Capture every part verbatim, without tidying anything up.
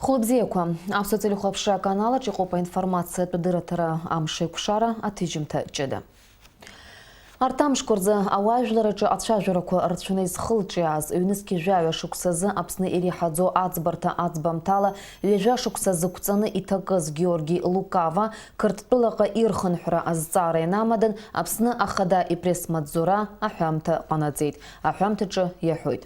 Хәылбзиақәа, аԥсуа телехәаԥшра аканалаҿ иҟоуп аинформациатә дырраҭара амшеиқәшара аҭыжьымҭа ҷыда. Арҭ амшқәа рзы ауаажәларраҿы ацәажәарақәа рацәаны изхылҿиааз, ҩнызқь жәаҩа шықәсазы Аԥсны иреиҳаӡоу аӡбарҭа аӡбамҭала ҩажәа шықәса зықәҵаны иҭакыз Георги Лукава Қырҭтәылаҟа ирхынҳәра азҵаара ианамадан, Аԥсны Ахада ипресс-маҵзура аҳәамҭа ҟанаҵеит. Аҳәамҭаҿы иаҳәоит.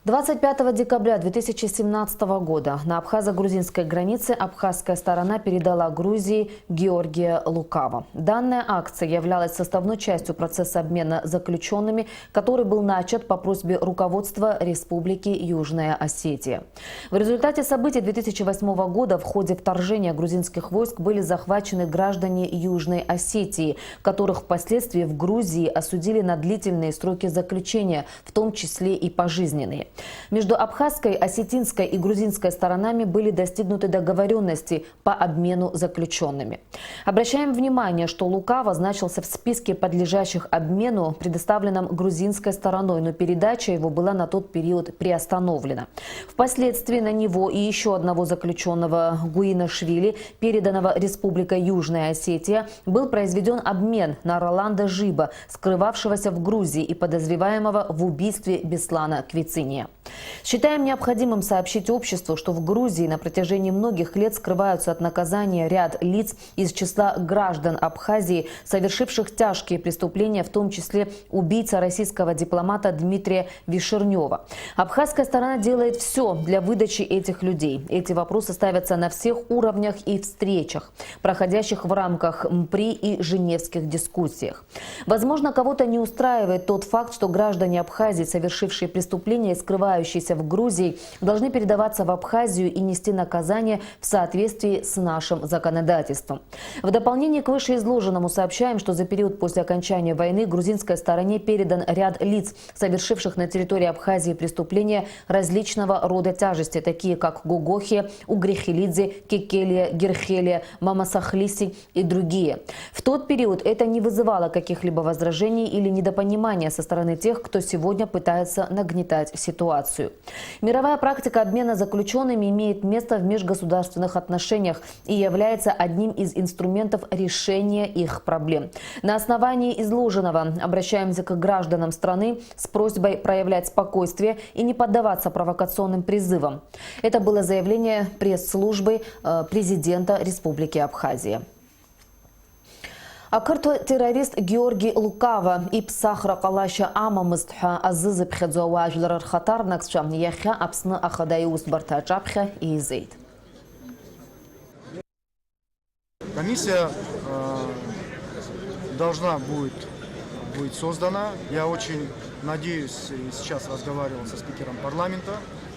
Двадцать пятого декабря две тысячи семнадцатого года на абхазо-грузинской границе абхазская сторона передала Грузии Георгия Лукава. Данная акция являлась составной частью процесса обмена заключенными, который был начат по просьбе руководства Республики Южная Осетия. В результате событий две тысячи восьмого года в ходе вторжения грузинских войск были захвачены граждане Южной Осетии, которых впоследствии в Грузии осудили на длительные сроки заключения, в том числе и пожизненные. Между абхазской, осетинской и грузинской сторонами были достигнуты договорённости по обмену заключёнными. Обращаем внимание, что Лукава значился в списке подлежащих обмену, предоставленном грузинской стороной, но передача его была на тот период приостановлена. Впоследствии на него и ещё одного заключённого Гуинашвили, переданного Республикой Южная Осетия, был произведён обмен на Роланда Жиба, скрывавшегося в Грузии и подозреваемого в убийстве Беслана Квициния. Считаем необходимым сообщить обществу, что в Грузии на протяжении многих лет скрываются от наказания ряд лиц из числа граждан Абхазии, совершивших тяжкие преступления, в том числе убийца российского дипломата Дмитрия Вишернёва. Абхазская сторона делает всё для выдачи этих людей. Эти вопросы ставятся на всех уровнях и встречах, проходящих в рамках МПРИ и женевских дискуссиях. Возможно, кого-то не устраивает тот факт, что граждане Абхазии, совершившие преступления и скрывающиеся в Грузии, должны передаваться в Абхазию и нести наказание в соответствии с нашим законодательством. В дополнение к вышеизложенному сообщаем, что за период после окончания войны грузинской стороне передан ряд лиц, совершивших на территории Абхазии преступления различного рода тяжести, такие как Гогохия, Угрехилидзе, Кекелия, Герхелия, Мамасахлиси и другие. В тот период это не вызывало каких-либо возражений или недопонимания со стороны тех, кто сегодня пытается нагнетать ситуацию. Мировая практика обмена заключёнными имеет место в межгосударственных отношениях и является одним из инструментов решения их проблем. На основании изложенного обращаемся к гражданам страны с просьбой проявлять спокойствие и не поддаваться провокационным призывам. Это было заявление пресс-службы, э, президента Республики Абхазия. Ақырҭуа террорист Георги Лукава иԥсахра ҟалашьа амамызт ҳәа азызыԥхьаӡо ауаажәлар рхаҭарнакцәа иахьа Аԥсны Ахада иусбарҭа аҿаԥхьа еизеит. Комиссия, э, должна будет быть создана. Я очень надеюсь, и сейчас разговаривал со спикером парламента.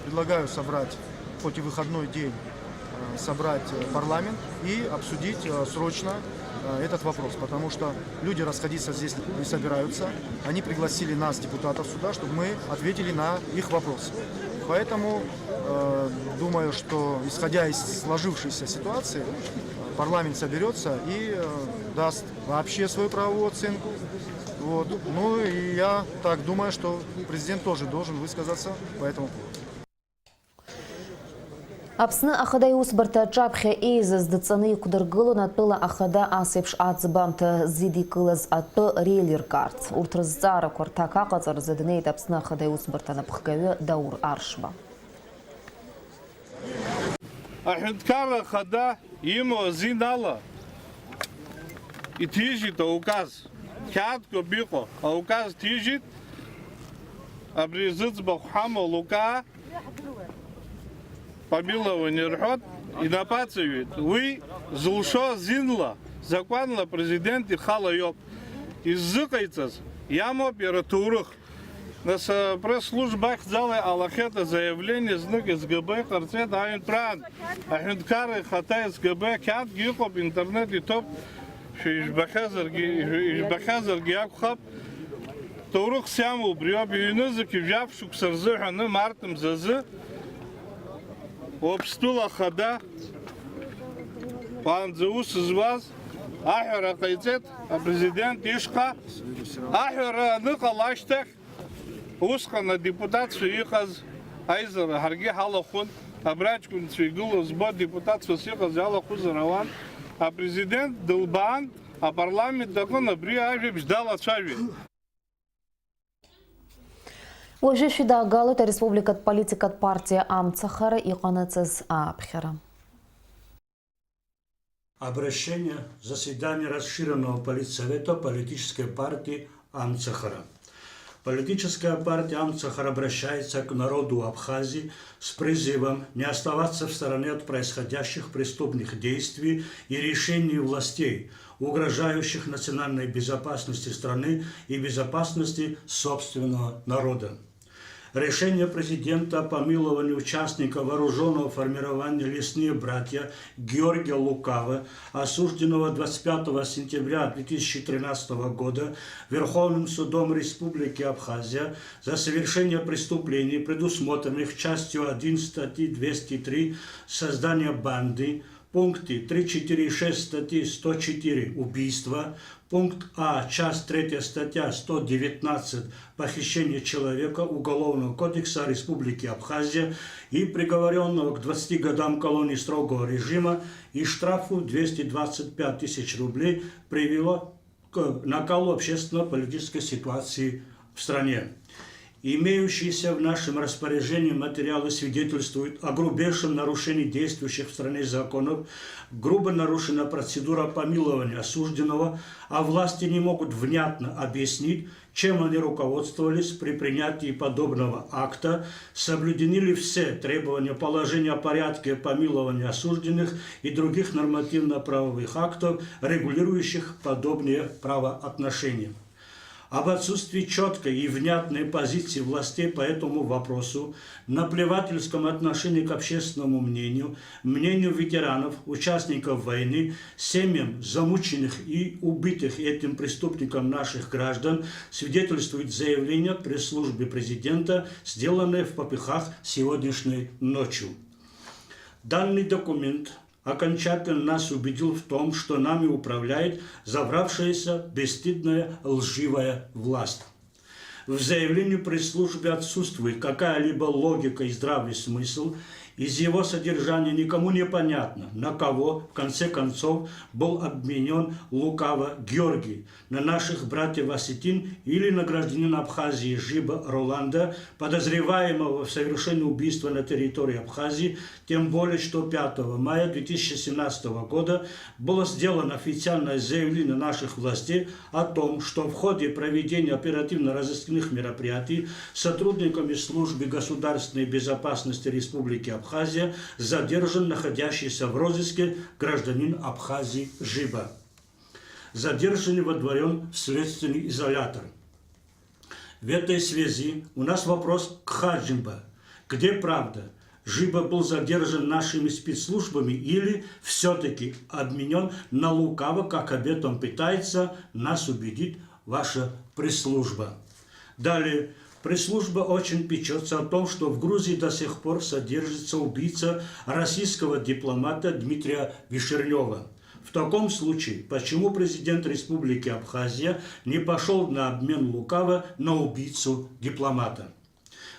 Предлагаю собрать, хоть и выходной день, э, собрать, э, парламент и обсудить, э, срочно, э, этот вопрос, потому что люди расходиться здесь не собираются. Они пригласили нас, депутатов, сюда, чтобы мы ответили на их вопросы. Поэтому, э, думаю, что, исходя из сложившейся ситуации, парламент соберётся и, э, даст вообще свою правовую оценку. Вот. Ну и я так думаю, что президент тоже должен высказаться по этому поводу. Аԥсны Ахада иусбарҭа аҿаԥхьа еизаз дҵаны иқәдыргылон атәыла ахада ас еиԥш аӡбамҭа зидикылаз атәы реилиркаарц. Урҭ рызҵаарақәа рҭак аҟаҵаразы днеит Аԥсны Ахада иусбарҭа анапхгаҩы Даур Аршба. Аҳәынҭқарра Ахада имоу азин ала иҭижьит ауказ. Қьаадк ауп иҟоу. Ауказ ҭижьит. Абри зыӡбахә ҳамоу Лука Памиловна ирҳәоит, инапаҵаҩит. Уи зылшо азинла, закәанла апрезидент ихала иоуп иззыҟаиҵаз, иамоуп иара аҭоурых. Нас апресс-служба ахьӡала иҟалахьеит азаиавление, знык СГБ иҟарҵеит, аҩнтәраан аҳәынҭқарра ихаҭа СГБ ақьаадгьы ыҟоуп, интернет иҭоуп, шәа ижәбахьазаргьы, ижәбахьазаргьы акәхап. Ҭоурыхс иамоу убриоуп, ҩнызқь жәаф шықәса рзыҳәаны март мзазы Уаԥстәыла Ахада уаанӡа аус зуаз аҳәара ҟаиҵеит апрезидент ишҟа. Аҳәара аныҟала ашьҭахь, усҟан адепутатцәа иҟаз аизара ҳаргьы ҳалахәын. Абри аҷкәынцәа игылоу збо, адепутатцәа сыҟаз иалахәызар ауан, апрезидент дылбаан, апарламент аҟын абри ажәабжь далацәажәеит. Уажәы шәидаагалоит ареспубликатә политикатә партиа амцахара иҟанаҵаз ааԥхьара. Обращение, заседание расширенного политсовета политической партии «Амцахара». Политическая партия «Амцахара» обращается к народу Абхазии с призывом не оставаться в стороне от происходящих преступных действий и решений властей, угрожающих национальной безопасности страны и безопасности собственного народа. Решение президента о помиловании участника вооружённого формирования «Лесные братья» Георгия Лукавы, осужденного двадцать пятого сентября две тысячи тринадцатого года Верховным судом Республики Абхазия за совершение преступлений, предусмотренных частью один статьи двести три «Создание банды», пункты три, четыре и шесть статьи сто четыре «Убийство», пункт А, часть третья, статья сто девятнадцать «Похищение человека» Уголовного кодекса Республики Абхазия и приговорённого к двадцати годам колонии строгого режима и штрафу двести двадцать пять тысяч рублей привело к накалу общественно-политической ситуации в стране. Имеющиеся в нашем распоряжении материалы свидетельствуют о грубейшем нарушении действующих в стране законов, грубо нарушена процедура помилования осужденного, а власти не могут внятно объяснить, чем они руководствовались при принятии подобного акта, соблюдены ли все требования положения о порядке помилования осужденных и других нормативно-правовых актов, регулирующих подобные правоотношения. Об отсутствии чёткой и внятной позиции властей по этому вопросу, наплевательском отношении к общественному мнению, мнению ветеранов, участников войны, семьям замученных и убитых этим преступником наших граждан свидетельствует заявление пресс-службы президента, сделанное в попыхах сегодняшней ночью. Данный документ окончательно нас убедил в том, что нами управляет завравшаяся, бесстыдная, лживая власть. В заявлении пресс-службы отсутствует какая-либо логика и здравый смысл. Из его содержания никому не понятно, на кого, в конце концов, был обменён Лукава Георгий, на наших братьев осетин или на гражданина Абхазии Жиба Роланда, подозреваемого в совершении убийства на территории Абхазии, тем более, что пятого мая две тысячи семнадцатого года было сделано официальное заявление наших властей о том, что в ходе проведения оперативно-розыскных мероприятий сотрудниками Службы государственной безопасности Республики Абхазия задержан находящийся в розыске гражданин Абхазии Жиба. Задержанный водворён в следственный изолятор. В этой связи у нас вопрос к Хаджимба. Где правда? Жиба был задержан нашими спецслужбами или всё-таки обменён на Лукава, как об этом пытается нас убедить ваша пресс-служба? Далее. Пресс-служба очень печётся о том, что в Грузии до сих пор содержится убийца российского дипломата Дмитрия Вишернёва. В таком случае, почему президент Республики Абхазия не пошёл на обмен Лукава на убийцу дипломата?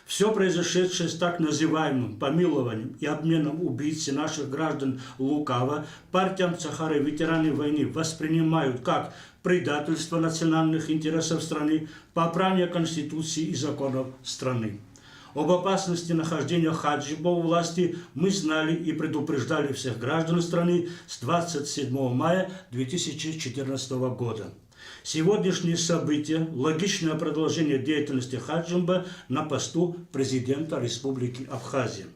Всё произошедшее с так называемым помилованием и обменом убийцы наших граждан Лукава партия Амцахара и ветераны войны воспринимают как предательство национальных интересов страны, попрание Конституции и законов страны. Об опасности нахождения Хаджиба у власти мы знали и предупреждали всех граждан страны с двадцать седьмого мая две тысячи четырнадцатого года. Сегодняшние события — логичное продолжение деятельности Хаджимба на посту президента Республики Абхазия.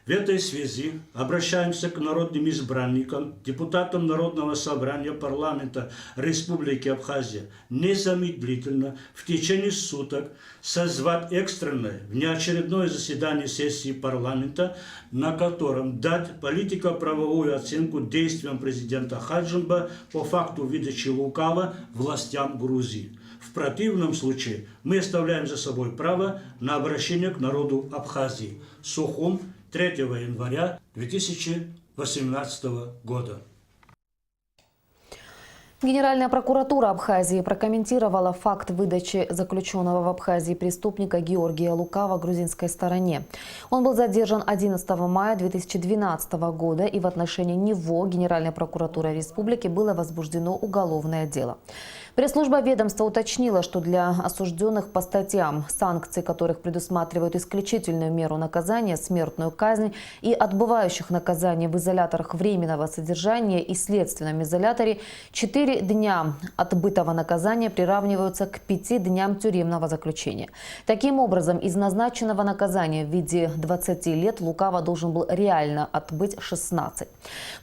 В этой связи обращаемся к народным избранникам, депутатам Народного собрания парламента Республики Абхазия незамедлительно в течение суток созвать экстренное внеочередное заседание сессии парламента, на котором дать политико-правовую оценку действиям президента Хаджимба по факту выдачи Лукава властям Грузии. В противном случае мы оставляем за собой право на обращение к народу Абхазии. Сухум, третьего января две тысячи восемнадцатого года. Генеральная прокуратура Абхазии прокомментировала факт выдачи заключённого в Абхазии преступника Георгия Лукава грузинской стороне. Он был задержан одиннадцатого мая две тысячи двенадцатого года, и в отношении него Генеральной прокуратурой республики было возбуждено уголовное дело. Пресс-служба ведомства уточнила, что для осуждённых по статьям, санкции которых предусматривают исключительную меру наказания, смертную казнь, и отбывающих наказание в изоляторах временного содержания и следственном изоляторе, четыре дня отбытого наказания приравниваются к пяти дням тюремного заключения. Таким образом, из назначенного наказания в виде двадцати лет Лукава должен был реально отбыть шестнадцать.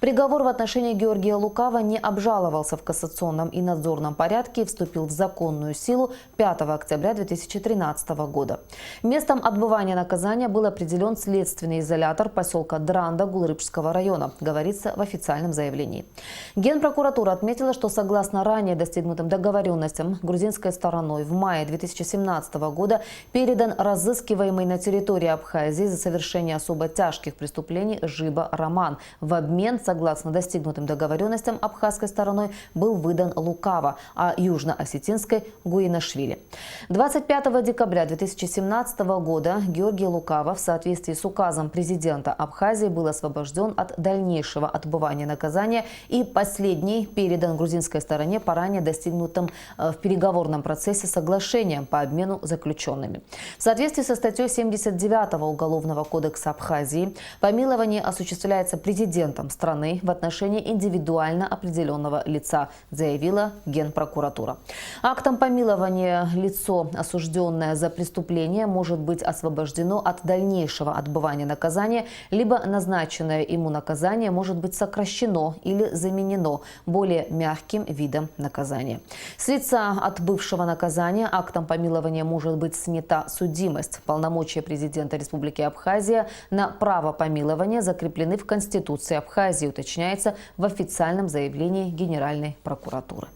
Приговор в отношении Георгия Лукава не обжаловался в кассационном и надзорном порядке и вступил в законную силу пятого октября две тысячи тринадцатого года. Местом отбывания наказания был определён следственный изолятор посёлка Дранда Гулрыбжского района, говорится в официальном заявлении. Генпрокуратура отметила, что согласно ранее достигнутым договорённостям грузинской стороной в мае две тысячи семнадцатого года передан разыскиваемый на территории Абхазии за совершение особо тяжких преступлений Жиба Роман. В обмен, согласно достигнутым договорённостям, абхазской стороной был выдан Лукава, а южно-осетинской — Гуинашвили. Двадцать пятого декабря две тысячи семнадцатого года Георгий Лукава в соответствии с указом президента Абхазии был освобождён от дальнейшего отбывания наказания и последний передан грузинской стороне по ранее достигнутым, э, в переговорном процессе соглашениям по обмену заключёнными. В соответствии со статьёй семьдесят девятого Уголовного кодекса Абхазии помилование осуществляется президентом страны в отношении индивидуально определённого лица, заявила Генпрокуратура. Актом помилования лицо, осуждённое за преступление, может быть освобождено от дальнейшего отбывания наказания, либо назначенное ему наказание может быть сокращено или заменено более мягким видом наказания. С лица отбывшего наказания актом помилования может быть снята судимость. Полномочия президента Республики Абхазия на право помилования закреплены в Конституции Абхазии, уточняется в официальном заявлении Генеральной прокуратуры.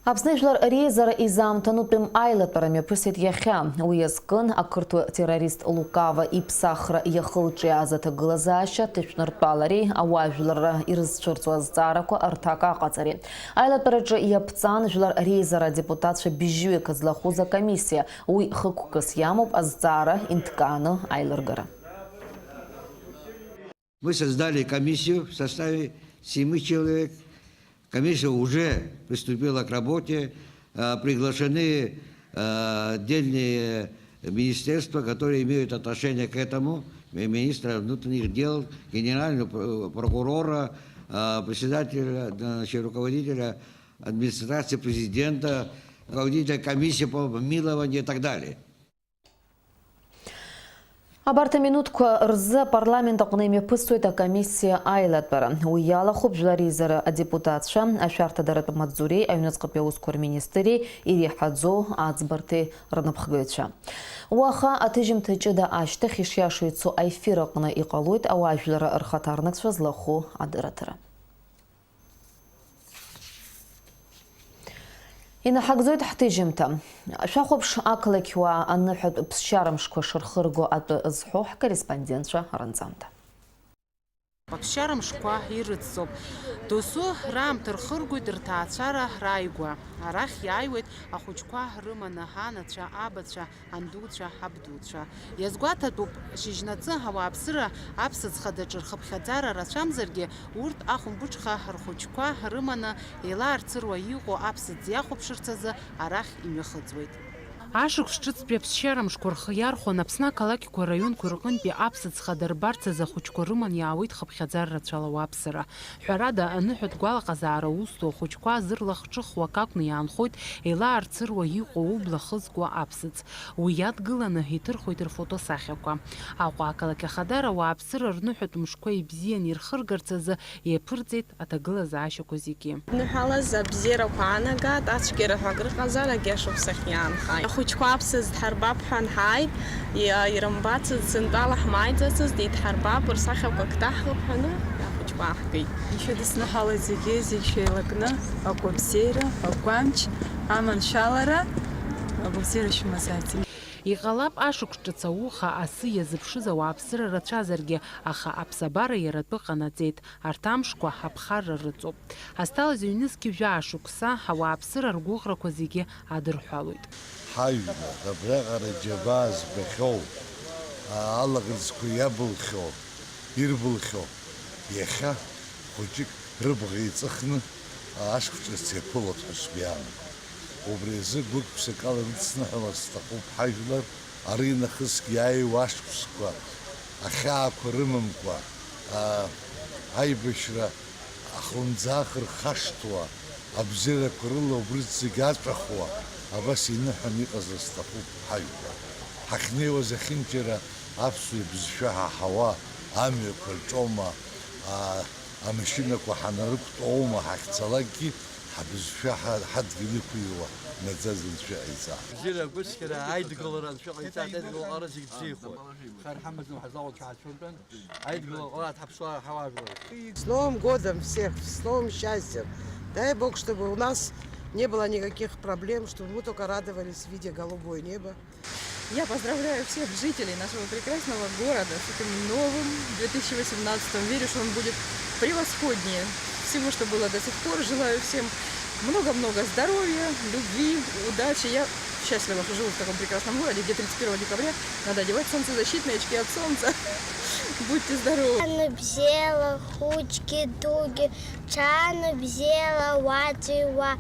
Аԥсны жәлар реизара изаамҭанутәым аилатәара мҩаԥысит иахьа. Уи азкын ақырҭуа террорист Лукава иԥсахра иахылҿиааз аҭагылазаашьа аҭышәныртәалареи ауаажәларра ирызцәырҵуа азҵаарақәа рҭак аҟаҵареи. Аилатәараҿы иаԥҵан жәлар реизара адепутатцәа быжьҩык злахәыз акомиссиа. Уи хықәкыс иамоуп азҵаара инҭкааны аилыргара. Мы создали комиссию в составе семи человек. Комиссия уже приступила к работе. Э, приглашены, э, отдельные министерства, которые имеют отношение к этому. Ми-, министра внутренних дел, генерального пр-, прокурора, э, председателя, значит, руководителя администрации президента, руководителя комиссии по помилованию и так далее. Абарҭ аминуҭқәа рзы апарламент аҟны имҩаԥысуеит акомиссиа аилатәара. Уи иалахәуп жәлар реизара адепутатцәа, ашәарҭадаратә маҵзуреи аҩныҵҟатәи аусқәа рминистрреи иреиҳаӡоу аӡбарҭеи рнапхгаҩцәа. Уаха аҭыжьымҭа ҷыда ашьҭахь ишиашоу ицо аефир аҟны иҟалоит ауаажәларра рхаҭарнакцәа злахәу адырраҭара. Инаҳагӡоит ҳҭыжьымҭа. Шәахәаԥш ақалақьуаа аныҳәатә ԥсшьара мшқәа шырхырго атәы зҳәо ҳкорреспондентцәа рынҵамҭа. Аԥсшьара мшқәа ирыццоуп. Досу раамҭа рхыргоит рҭаацәара рааигәа. Арахь иааиуеит ахәыҷқәа рыманы анацәа, абацәа, андуцәа, абдуцәа. Иазгәаҭатәуп, шьыжьнаҵы ауааԥсыра аԥсыӡ хадаҿы рхыԥхьаӡара рацәамзаргьы, урҭ ахәымпыҽха рхәыҷқәа рыманы, еилаарцыруа иҟоу аԥсыӡ иахәаԥшырц азы арахь имҩахыҵуеит. Ашықәс ҿыцтәи аԥсшьара мшқәа рхы иархәон Аԥсны ақалақьқәа, раионқәа рҟынтәи аԥсыӡ хада рбарц азы ахәыҷқәа рыман иаауеит хыԥхьаӡара рацәала ауааԥсыра. Ҳәарада, аныҳәатә гәалаҟазаара узҭо ахәыҷқәа зырлахҿыхуа акакәны иаанхоит еилаарцыруа иҟоу убла хызкуа аԥсыӡ. Уи иадгыланы иҭырхуеит рфотосахьақәа. Аҟәа ақалақь ахадара ауааԥсыра рныҳәатә мшқәа ибзианы ирхыргарц азы иаԥырҵеит аҭагылазаашьақәа зегьы. Ныҳәалаз абзиарақәа аанагааит, ацәгьара ҳәа акрыҟазар агьашықәсахь иаанхааит. Ахәыҷқәа аԥсыӡ дҳарбап ҳәа анҳааит, иа-, ирымбацызт, сынтәала ҳмааиӡацызт, идҳарбап, рсахьақәа акы ҭаҳхып ҳәаны, ахәыҷқәа ааҳгеит. Ишәыдысныҳәалеит зегьы, зегь шәеилакны, агәабзиара, агәамч, аманшәалара, агәабзиара шәымазааит зегьы. Иҟалап, ашықәс ҿыц ауха асы иазыԥшыз ауааԥсыра рацәазаргьы, аха аԥсабара иара атәы ҟанаҵеит, арҭ амшқәа аԥхарра рыҵоуп. Ҳазҭалаз ҩнызқь жәаа шықәса ауааԥсыра ргәыӷрақәа зегьы адырҳәалоит. Ҳажәлар, абраҟара џьабаа збахьоу, алаӷырӡқәа иабылхьоу, ирбылхьоу, иахьа хәыҷык рыбӷа еиҵыхны ашықәс ҿыц иаԥылоит ҳәа сгәы иаанагом. Убри азы гәык-ԥсыкала ирыдысныҳәалар сҭахуп ҳажәлар, аринахысгьы иааиуа ашықәсқәа ахьаақәа рымамкәа, а, аибашьра ахлымӡаах рхашҭуа, абзиарақәа рыла убри зегь аҵәахуа, абас иныҳәан иҟазар сҭахуп ҳажәлар. Ҳахьнеиуаз ахьынџьара аԥсуа ибызшәа ҳаҳауа, амҩақәа рҿоума, а, амашьынақәа ҳанарықәтәоума ҳахьцалакгьы, ҳабызшәа ҳа-, ҳадгьыл иқәыҩуа наӡаӡа Анцәа иҟаиҵа. Бзиара агәыцқьара, аидгылара Анцәа иҟаиҵа, аидгылара зегь бзиахоит. Хар ҳамаӡам ҳазалацәа ҳацәыртәан, аидгылара ҟалааит ҳаԥсуаа ҳауаажәлар. С Новым годом всех, с новым счастьем. Дай Бог, чтобы у нас не было никаких проблем, чтобы мы только радовались, видя голубое небо. Я поздравляю всех жителей нашего прекрасного города с этим новым две тысячи восемнадцатым. Верю, что он будет превосходнее всего, что было до сих пор. Желаю всем много-много здоровья, любви, удачи. Я счастлива, что живу в таком прекрасном городе, где тридцать первого декабря надо одевать солнцезащитные очки от солнца. Будьте здоровы! Ҽаанбзиала, хәыҷгьы дугьы, ҽаанбзиала, уаҵәи уа,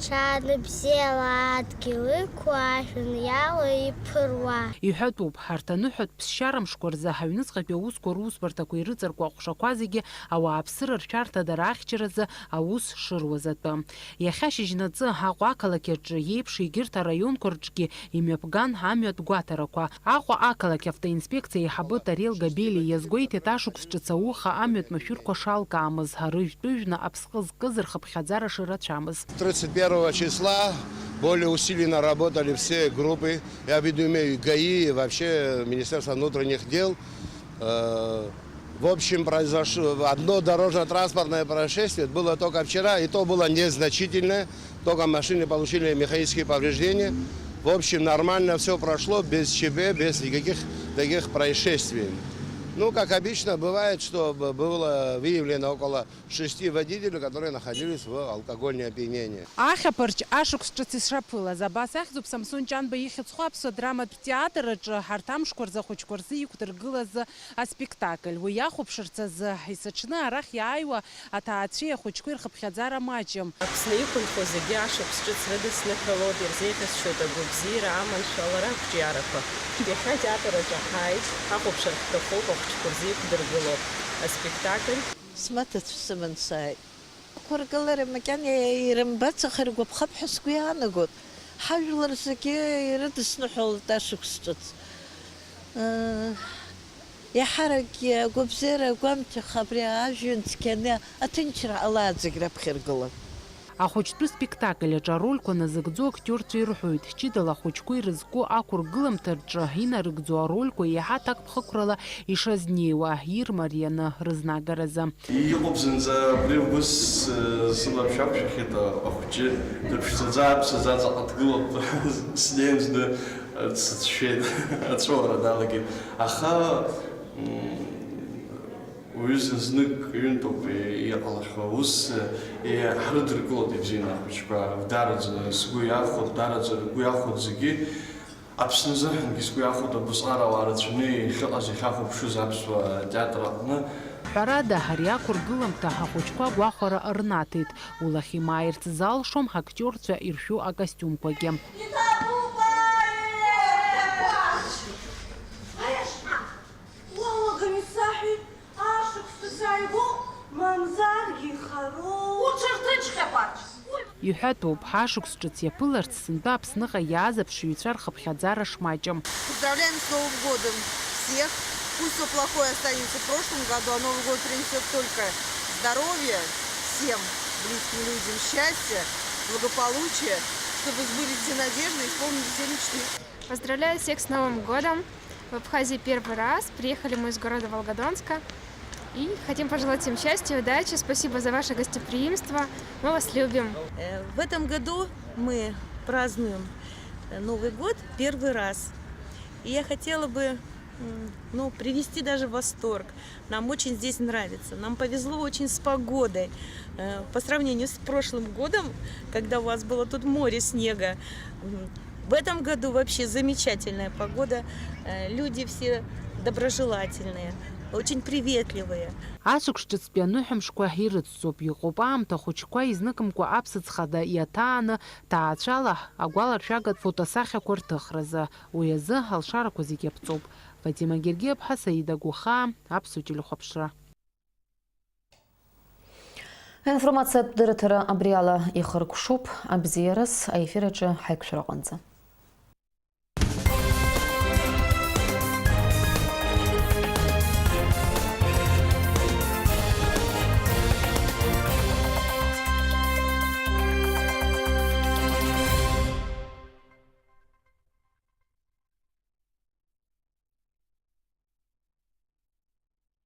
ҽаанбзиала, адгьыл иқәу, ажәҩан иалоу иԥыруа. Иҳәатәуп, ҳарҭ аныҳәатә ԥсшьара мшқәа рзы ҳаҩныҵҟатәи аусқәа русбарҭақәа ирыҵаркуа аҟәшақәа зегьы ауааԥсыра ршәарҭадара ахьчаразы аус шыруаз атәы. Иахьа шьыжьнаҵы Аҟәа ақалақь аҿы иеиԥш егьырҭ араионқәа рҿгьы имҩаԥган амҩатә гәаҭарақәа. Аҟәа ақалақь автоинспекциа аиҳабы Тарел Габелиа иазгәеиҭеит, ашықәс ҿыц ауха амҩатә машәырқәа шалкаамыз, рыжәтәыжәны аԥсҟы зкыз рхыԥхьаӡара шырацәамыз. Тридцать первого числа более усиленно работали все группы, я в виду имею ГАИ и вообще Министерство внутренних дел. Э, в общем, произошло одно дорожно-транспортное происшествие, было только вчера, и то было незначительное, только машины получили механические повреждения. В общем, нормально все прошло, без ЧП, без никаких таких происшествий. Ну, как обычно бывает, что б-, было выявлено около шести водителей, которые находились в алкогольном опьянении. Ахьаԥарч ашықәс ҿыц ишаԥылаз, абас ахьӡуп Самсон Ҷанба ихьӡ зху аԥсуа драматә театр аҿы ҳарҭ амшқәа рзы ахәыҷқәа рзы иқәдыргылаз аспектакль. Уи иахәаԥшырц азы, есыҽны арахь иааиуа аҭаацәеи ахәыҷқәеи рхыԥхьаӡара маҷым. Аԥсны иқәынхо зегьы ашықәс ҿыц рыдысныҳәалоит, ирзеиӷьасшьоит агәабзиара, аманшәалара, ақәҿиарақәа. Иахьа атеатр аҿы ҳааит, ҳахәаԥшыр ҳҭахуп ахәыҷқәа рзы иқәдыргыло аспектакль. Смаҭацә сыман сааит. Ақәыргылара макьана ирымбац, аха иргәаԥхап ҳәа сгәы иаанагоит. Ҳажәлар зегьы ирыдысныҳәалоит ашықәс ҿыц. Э, иаҳаракгьы агәабзиара агәамҭахь абри ажәҩан цқьаны аҭынчра ҟалааит зегь раԥхьа иргылан. Ахәыҷтәы спектакль аҿы арольқәа назыгӡо актиорцәа ирҳәоит, ҷыдала ахәыҷқәа ирызку ақәыргыламҭа рҿы инарыгӡо арольқәа еиҳа аҭакԥхықәрала ишазнеиуа, ирмарианы рызнагаразы. Иҟоуп зынӡа абри убыс, э, сылаԥш ақәшәахьеит, а-, ахәҷы дыԥшӡаӡа, аԥсаӡа ҵаҟа дгылоуп. Снеин зны, э, дсыцәшәеит, аҵәуара далагеит. Аха, м, уаҩы зны-знык ҩынтәоуп, э, иҟалахьоу аус, э, ҳрыдыркылоит ибзианы ахәыҷқәа. Дараӡа сгәы иахәоит, дараӡа ргәы иахәоит зегьы. Аԥсны азыҳәангьы сгәы иахәоит абусҟара ауаа рацәаны иахьыҟаз, иахьахәаԥшыз аԥсуа театр аҟны. Ҳәарада, ари ақәыргыламҭа ахәыҷқәа агәахәара рнаҭеит, улахь имааирц залшом ҳактиорцәа иршәу акостиумқәагьы. Уалаган исаҳәеит, ашықәс сааигәоуп, мамзаргьы ихароуп. Уҽырҭынчхьа, Пач! Иҳәатәуп, ҳашықәс ҿыц иаԥыларц сынтәа Аԥсныҟа иааз аԥшыҩцәа рхыԥхьаӡара шмаҷым. Поздравляем с Новым годом всех! Пусть всё плохое останется в прошлом году, а Новый год принесёт только здоровье всем близким людям, счастье, благополучие, чтобы сбылись все надежды, исполнились все мечты. Поздравляю всех с Новым годом! В Абхазии первый раз. Приехали мы из города Волгодонска. И хотим пожелать всем счастья, удачи. Спасибо за ваше гостеприимство. Мы вас любим. Э, в этом году мы празднуем, э, Новый год первый раз. И я хотела бы, м, ну, привести даже в восторг. Нам очень здесь нравится. Нам повезло очень с погодой. Э, по сравнению с прошлым годом, когда у вас было тут море снега, м, в этом году вообще замечательная погода. Э, люди все доброжелательные, очень приветливые. Ашықәс ҿыцтәи аныҳәамшқәа ирыццоуп, иҟоуп аамҭа хәыҷқәа изныкымкәа аԥсыӡ хада иаҭааны, ҭаацәала агәаларшәагатә фотосахьақәа рҭыхразы. Уи азы алшарақәа зегьы аԥҵоуп. Фатима Гергиаԥҳа, Саида Гәыхаа, Аԥсуа телехәаԥшра. Аинформациатә дырраҭара абри ала ихыркәшоуп. Абзиараз аефир аҿы ҳаиқәшәараҟынӡа.